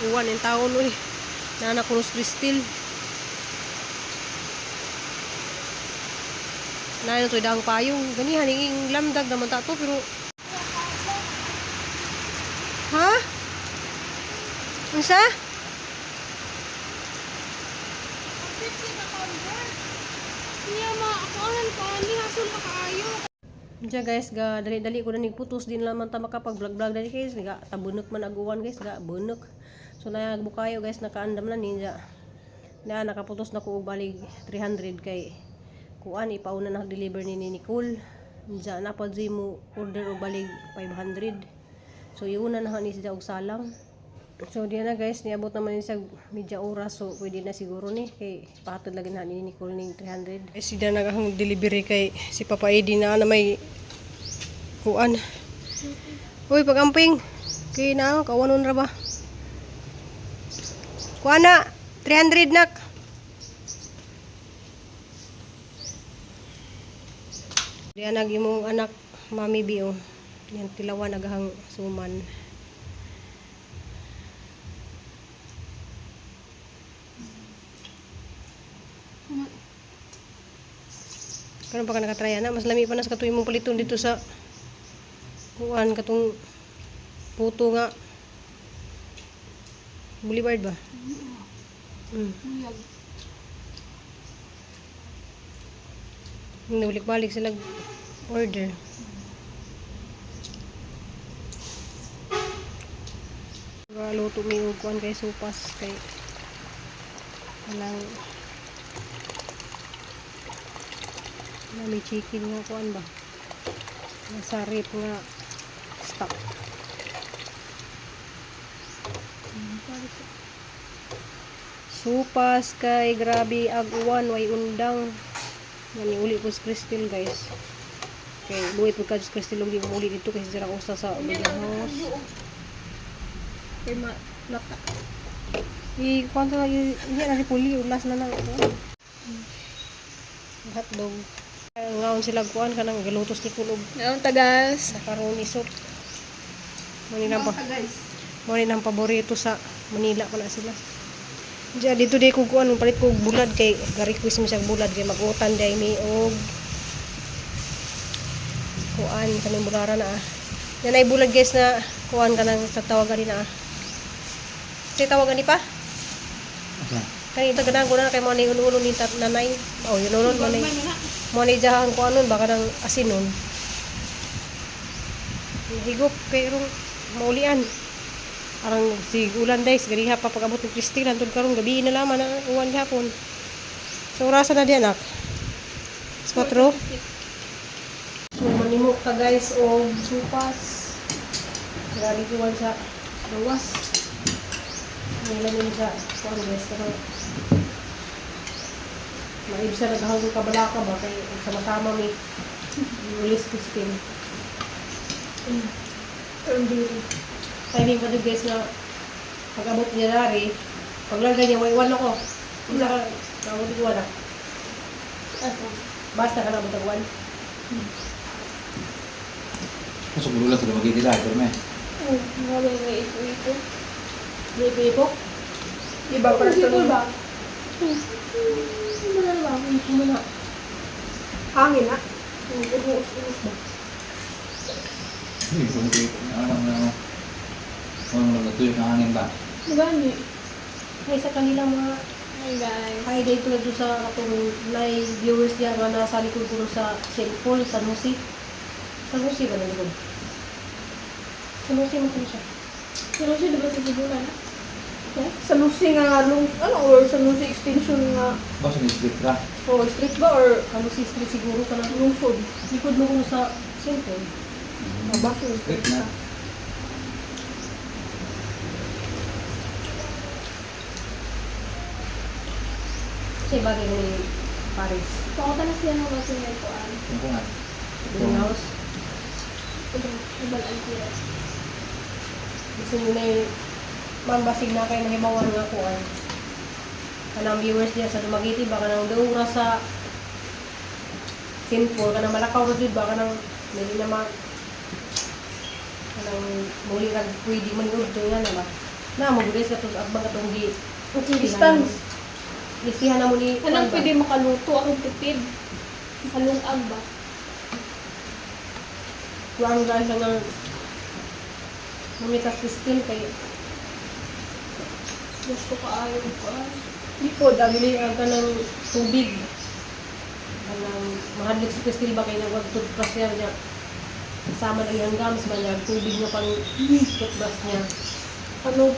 Uwan in taon uy. Nana kunos Cristil. Nana to daang payong. Ganihan ing lamdag naman ta to pero. Ha? Unsa? Niya ma, ako ang ko, ni hasol pa kaayo. Diya guys, ga dali-dali ko na nigputos din laman ta makapag vlog-vlog dali guys, ga tabunok man aguan guys, ga bunok. So na bukayo guys, nakaandam na ninja. Na nakaputos na ko og balig 300 kay kuan ipauna na deliver ni Nicole. Diya na pa mo order og balig 500. So iuna na ni siya og salang. So diya na guys, niabot naman ni sa medya oras, so pwede na siguro ni kay pahatod lagi na ni Nicole ning 300. Eh, siya nagahong delivery kay si Papa Eddie na na may kuan. Uy, pagamping. Kay na kawanon ra ba? Kuan na 300 nak. Diya nag imong anak Mami Bio. Yan tilawan nagahang suman. Karon pa ka nakatry na mas lami pa na sa katuy mong paliton dito sa kuan katong puto nga Boulevard ba? Buyag. Nulik-balik sila order. Luto mi og kuan kay sopas kay kanang na may chicken nga kuan ba? Nasa rip nga stock. Supas kay grabe ag uwan way undang. Ngani uli ko sa Crystal guys. Kay buhit pagka sa Crystal ug di mo uli dito kay sira usa sa house. Kay ma lata. I kwanto na iya na si puli ulas na lang. Hotdog. Ngaon sila kuan kanang galutos ni kulog Naon tagas. macaroni soup. Manila pa. Guys. Mo rin ang paborito sa Manila pala sila. Diya dito di ko kuan palit ko og bulad kay ga-request mi siya og bulad kay mag-utan day mi og kuan kanang bulara na ah. Yan ay bulad guys na kuan kanang sa tawagan ni na ah. Say tawagan ni pa? Asa? Kani ito ganahan ko na kay mo ni ulo ni tat nanay. Oh, yun ulo mo ni mo ni jahan ko anon baka nang asin nun. Higop kay rong maulian. Arang si ulan guys, gariha pa pag-abot ni Christine hantod karong gabi na laman ang uwan gihapon. So orasa na di anak. 4. So manimok ta guys og supas. Grabe kuwan sa gawas. Nila nila sa kuwan guys kanang maibsa na gahong kabalaka ba kay sama-sama mi ulis Christine. Timing pa guys na pag-abot niya dari, paglagay niya, may iwan ako. Isa ka, naabot ko wala. Basta ka naabot ang one. Kaso gulo sa lumagi nila, pero may. Oh, grabe may ito-ito. May ipo-ipo? Di ba para sa ba? Wala ba? Ipo mo na. Hangin na. Uus-uus ba? Hindi ko hindi ano ano. Ano nagatuyo ng hangin ba? Gani. Ay, sa kanilang mga Hi guys. hi day tulad doon sa katong nay viewers diya nga nasa likod ko sa St. Paul, San Jose. San Jose ba na likod? San Jose mo siya. Sa Lucy, di ba sa Gibuna na? Sa Lucy nga lung ano or sa Lucy extension nga Ba sa district ra? o street ba or San Jose Street siguro ka na. lungsod? Likod mo ko sa St. Paul. Ah, ba sa Street na. Sa bagay ni Paris. Pakota na siya ng kasi may kuan. Tungkungan. Greenhouse. Ibal ang tira. Gusto mo na yung mambasig na kayo nahibawan nga kuan. Kanang viewers diya sa Dumaguete, baka nang daura sa St. Paul, kanang Malakaw ra jud, baka nang dili na ma kanang muli rag pwede man yun nga na ba. Na mo guys katong sa atbang katong gi Distance. Lisihan na mo ni Kanang pwede makaluto akong tipid. Makalungag ba? Kuan guys nga mamitas pistil kay Gusto ko ayaw ko. di po dagili ang kanang tubig. Kanang mahadlok sa pistil ba kay nagwag toothbrush niya niya. Kasama na iyang gums ba niya tubig nga pang toothbrush niya. Ano,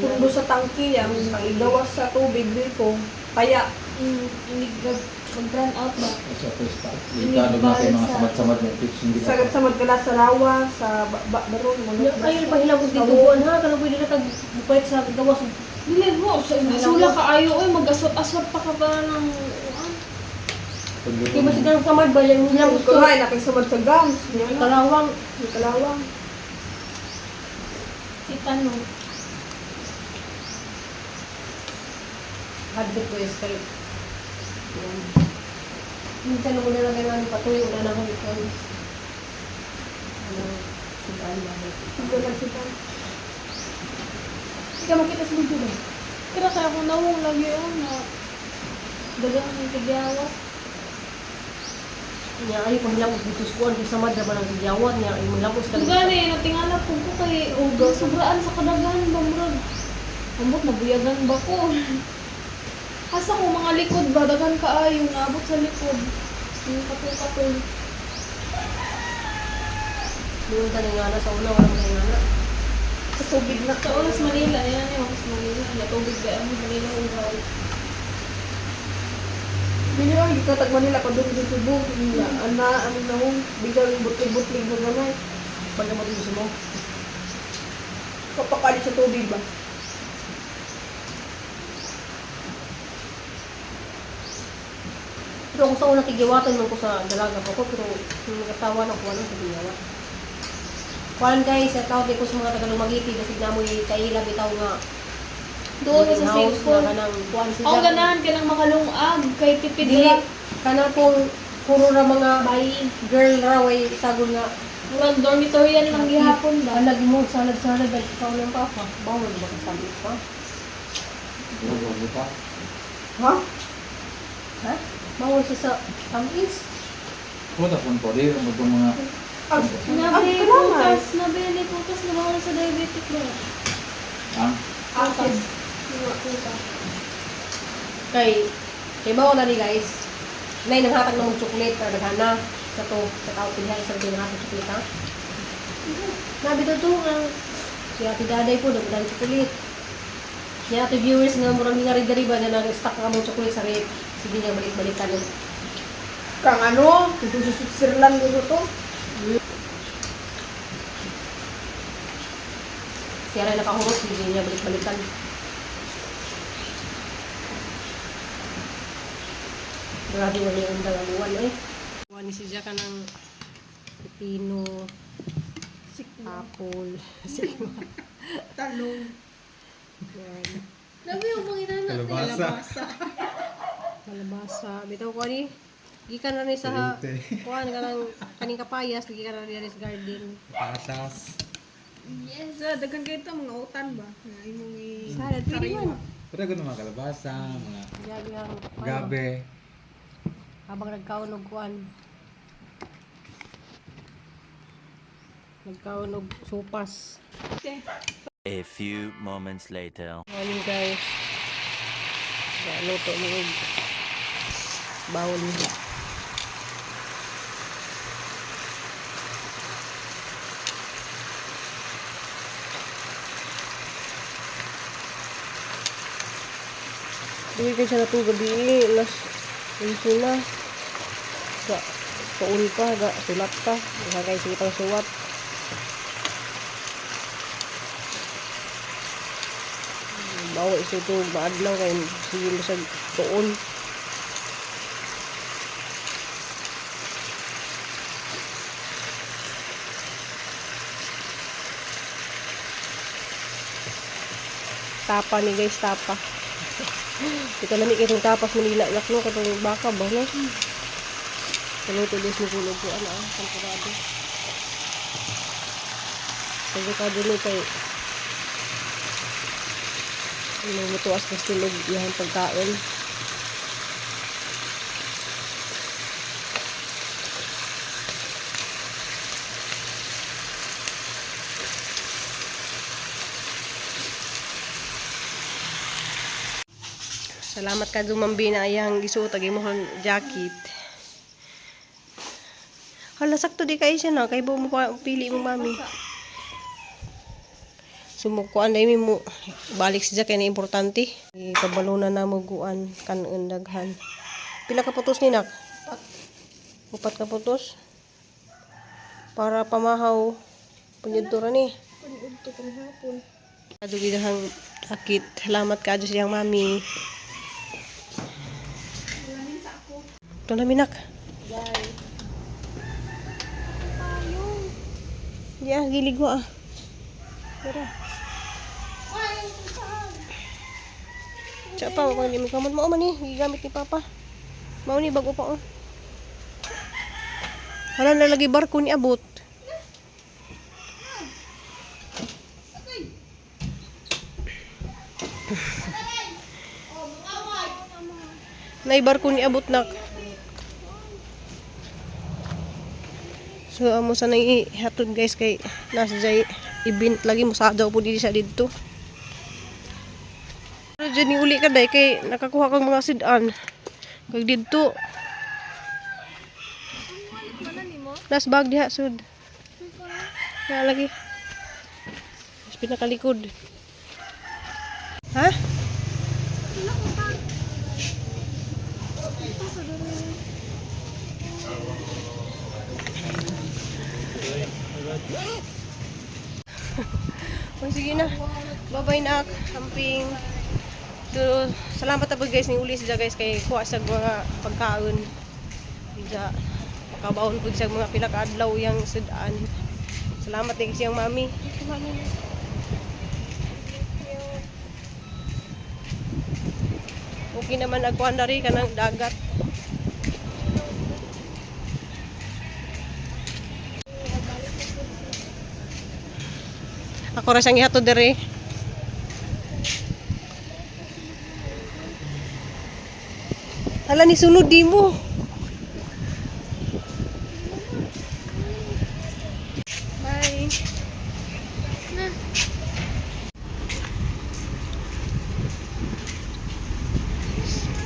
pundo sa tangki yan, ang igawas sa tubig dito. Kaya, Inig mag-run out ba? Sa first part. Delikado na kayo mga samad-samad na infection. sagat sa magdala sa lawa, sa baron, Nya kayo pa hilabos dito buwan ha kanang pwede na tag bupalit sa gawas. Dili mo, sa sula ka ayo oy, mag-aswat-aswat pa ka ba ng kuan? Kay mas ang samad ba yan hilabos Gusto ko. nga, naking samad sa gums. Kalawang. May kalawang. Titano. Hadlok guys kay minsan mo na lang kayo patuloy wala na akong ikaw. Ano, sugaan ba? Magdala sa gums. Hindi ka makita sa video ba? Kira kaya kung nawong lagi oh na dagang ang tigyawa. Niya ayo pang hilabos dito sa kuan kay samad ra ba ng giyawat niya ay hilabos ka. Kung gani, natingala po ko kay uga sobraan sa kadaghan ba murag. Ambot nabuyagan ba ko? Asa ko mga likod ba daghan kaayo naabot sa likod. Yung katol-katol. Doon ka nga sa una wala man nga. Sa tubig na. Sa oras Manila, yan yung oras Manila. Natubig ba ang Manila ugaw. Dili ay gikatag Manila pa doon sa Cebu. Na ana ano na hong biglang butlig-butlig na gamay. Pag mo dito mo. Kapakali sa tubig ba? Pero kung sa una tigiwatan man ko sa dalaga pa ko pero nung nag-asawa na ko ano sa giyawat. Kuan guys, at out ko sa mga taga Lumagiti kasi na mo kaila bitaw nga Doon sa house cellphone. na kanang kuan sila. Ang ganahan ka ng makalungag kay tipid Dili ra. kana pong puro ra mga Bay. girl ra way sagol nga Murag dormitoryan lang gihapon ba? Alag mo, salad-salad, ikaw ng papa. Bawal ba ka sabi pa? Ha? Ha? Bawal siya sa tamis. Puta kung pwede, ang mga Ag, Nabi ag, putas, nabi ni putas na bawal sa diabetic ba? ang Putas. Mga putas. Kay, kay bawal na ni guys. Nay, nanghatag na mong chocolate para daghana sa to, sa tao pinhay sa nanghatag chocolate ha. Nabi to to nga si Ate Daday po nagdang chocolate. Niya ate viewers nga murag nga rin ba na nag-stock ka mong chocolate sa rep. Sige niya balik-balikan. Kang ano, dito sa Switzerland dito to. Siya rin nakahurot, sige niya balik-balikan. Grabe wala yung dalaguan eh. Kuha ni si Jack ng pipino, apple, sigma. Talong. Yan. Nabi yung mga Kalabasa. Kalabasa. Bitaw ko ni. Gikan na ni sa kuan ka ng kaning kapayas, gikan na ni sa garden. Pasas. Yes. Sa daghan kayo to mga utan ba? Nga imong i Salad pwede man. Pero ko mga kalabasa, mga Grabe ang kuan. gabi. Habang nagkaon og kuan. Nagkaon og sopas. A few moments later. Morning guys. Luto mo og bawon niya. Dili kay siya natug gabi alas 11 na. Ga tuon pa, ga sulat pa. Ga kay sige pang suwat. Bawa isa ito, maadlaw kay sige mo sa tuon. Tapa ni guys, tapa. Ito lamig itong tapas Manila lakno katong baka ba no? Kaluto guys ni kulog ko ano ah, sampurado. Sabi ka dun kay Nagluto as Crystal og iyang pagkaon. Salamat ka dumambi na iyang gisuot ag imong jacket. Hala, sakto di kay siya na kay mo pa pili mo, mami. Sumukuan dai mo balik siya kay na importante. Ipabalo na mo guan kanon daghan. Pila ka putos ni, nak? Upat ka putos. Para pamahaw punyud ra ni. Paniudto kami hapon. Kadugi dahang akit. Salamat ka siyang mami. Ito na, minak. Bye. Di ah, gilig ko ah. Tara. Tsa pa, wag ni kamot mao man ni, gigamit ni Papa. Mao ni bago pa oh. Wala na lagi barko ni abot. Nay barko ni abot, nak. So amo sa nang ihatod, guys, kay nasa jay event lagi mo sa daw po dili siya didto. Pero dyan ni uli ka day kay nakakuha kang mga sidan. Kay didto. Nas bag diha sud. Na lagi. Mas pinakalikod. Ha? Oh, sige na. Bye-bye, nak. Amping. So, salamat po guys ni uli siya guys kay kuha sa mga pagkaon. Diya makabaon pud siya mga pila ka adlaw yang sudan. Salamat din siyang mami. Okay naman agkuan na rin kanang dagat. Ako ra siyang ihatod diri. Hala ni sunod di mo. Bye.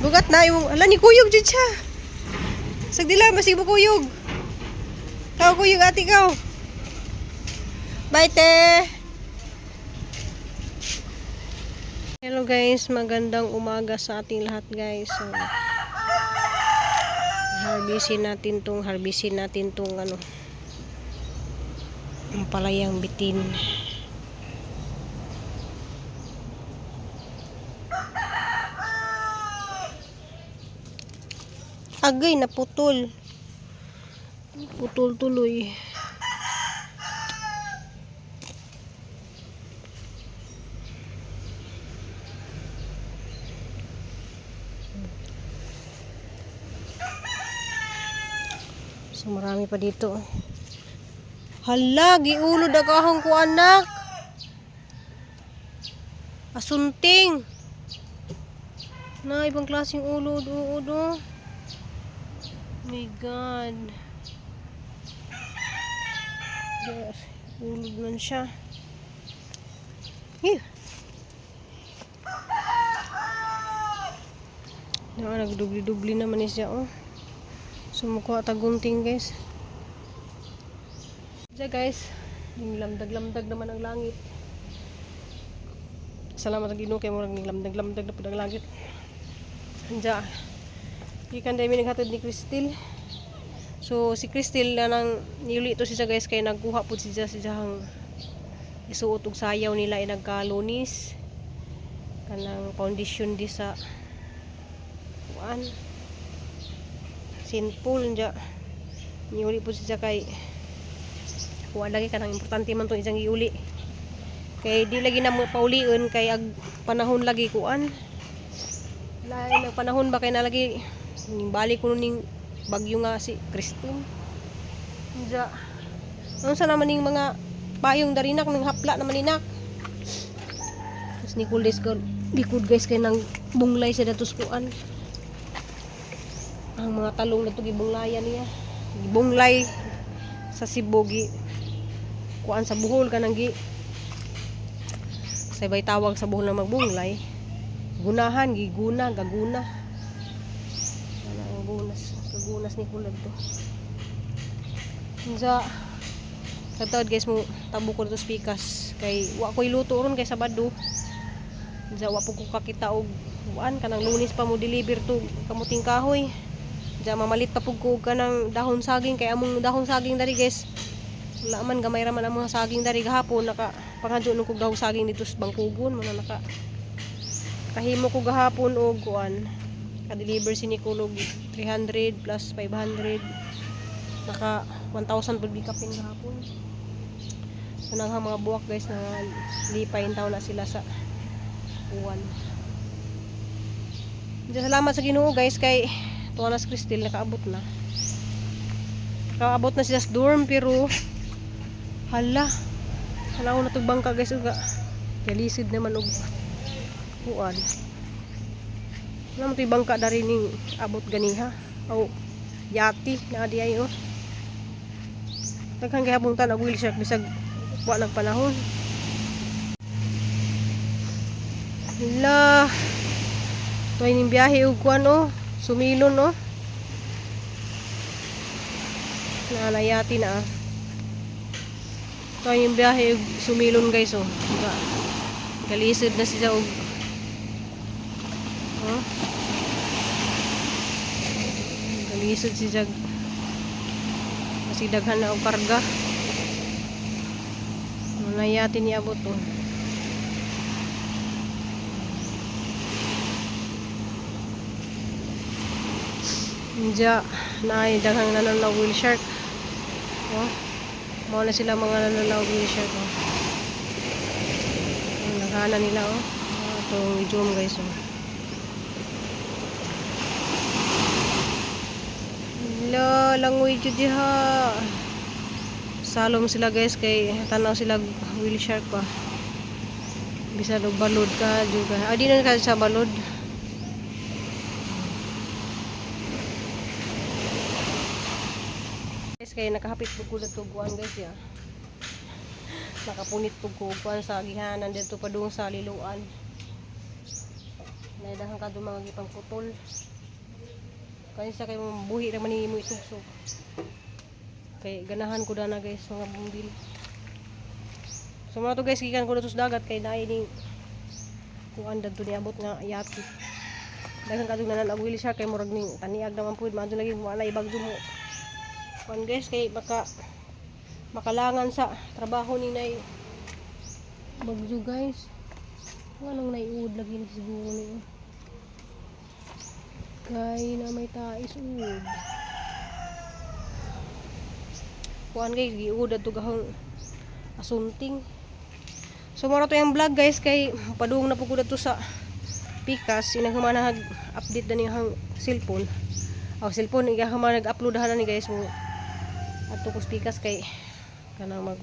Bugat na yung hala ni kuyog jud siya. Sagdila masig mo kuyog. Kaw kuyog ate kaw. Bye, te. Hello guys, magandang umaga sa ating lahat, guys. So, harbisin natin tong ano, ang palayang bitin. Agay, naputol. Putol tuloy. So marami pa dito. Hala, giulod ang ahong ko, anak. Asunting. Na, ibang klaseng ulod, uod, oh. My God. Yes, ulod man siya. Ew. Na, nagdubli-dubli naman ni siya, oh. Sumukuha tagunting, guys. Diya, guys, ning lamdag-lamdag naman ang langit. Salamat ang Ginoo kay murag ning lamdag-lamdag na pud ang langit. Diya. Gikan dahil mi naghatod ni Cristel. So si Cristel na nang niuli ito siya guys kay nagkuha pud siya sa siyang isuot og sayaw nila ay nagkalunis kanang foundation di sa kuan St. Paul niya. Niuli po siya kay kuha lagi kanang importante man tong isang iuli kay di lagi na mo paulion kay ag panahon lagi kuan lain ang panahon ba kay nalagi ning balik kuno ning bagyo nga si Christine. Diya. Unsa naman ning mga payong darinak nang hapla naman inak. Nicole guys, likod guys kay nang bunglay sa datos kuan. Ang mga talong na to gibunglayan niya. Gibunglay sa Cebu gi kuan sa Bohol kanang gi sa ibay tawag sa Bohol na magbunglay. Gunahan giguna gaguna. Wala ang gunas, kagunas ni kulad to. Unsa tagtawad guys mo tabo ko dito sa pikas kay wa ko'y luto ron kay Sabado. Unsa wa po ko kakita og kuan kanang Lunes pa mo deliver to kamuting kahoy. Unsa mamalit pa pug ko og kanang dahon saging kay among dahon saging dari guys. Wala man gamay ra man ang mga saging dari gahapon naka pangadyo nung kog dahon saging dito sa Bangkugon man na naka kahimo ko gahapon og kuan ka-deliver si Nicole og 300 plus 500 naka 1,000 pud kapin gahapon. So naghang mga buwak guys na lipay taw na sila sa uwan. Diyan, salamat sa Ginoo guys kay tuwa na si Cristel nakaabot na. Nakaabot na sila sa dorm pero hala. Hala na tug bangka guys uga. Galisid naman og kuan. Wala mo to'y bangka dari ning abot ganiha. Aw, yati na di ay oh. Daghan gihapon tan og wheelchair bisag wa nagpanahon. Hala. Tuway ning biyahe og kuan oh. Sumilon oh. Nanayati na ah. Tuway ning biyahe og sumilon guys oh. Diba? Galisod na siya og. Oh. Galisod si Jag. Kasi daghan na og karga. Nanayati niya abot oh. Diya, naay daghang nananaw whale shark. Oh. Mao na sila mga nananaw whale shark oh. Ang naghana nila oh. Ah, itong idiom guys oh. Hala, langoy jud diha. Salom sila guys kay tanaw sila whale shark ba. Bisan og balod ka jud ka. Ah, di na ka sa balod. Guys, kay nakahapit pud ko didto guan guys ya. Nakapunit pud ko kuan sa gihanan didto padung sa liluan. Naidahan ka mga gipang putol. Kaysa kay mong buhi ra man nimo itugsok. Kay ganahan ko dana guys mga bumbil. So mga to guys gikan ko dito sa dagat kay naay ning kuan dadto niabot nga yati. Daghan kadtong nanan og whale shark kay murag ning taniag naman pud maadto lagi mo alay bagdo mo. Kuan guys kay baka makalangan sa trabaho ni nay bagyo guys. Nganong naiud lagi ni siguro ni. Kay na may tais uod. Kuan guys giud adto gahong asunting. So mao ra to yung vlog guys kay padung na po ko didto sa Pikas inang nag update na niyang cellphone. Aw cellphone igahama nag-upload na ni guys mo adto ko sa Pikas kay kanang mag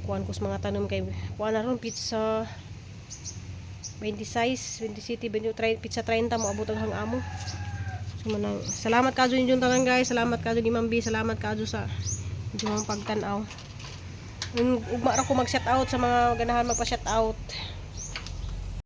kuan ko sa mga tanom kay kuan na ron pizza 20 size 20 city 20 pizza 30 mo abot ang hang amo. So manang salamat kadyo ninyong tanan guys, salamat kadyo ni Ma'am B, salamat kadyo sa inyong pagtan-aw. Ugma ra ko mag shout out sa mga ganahan magpa shout out.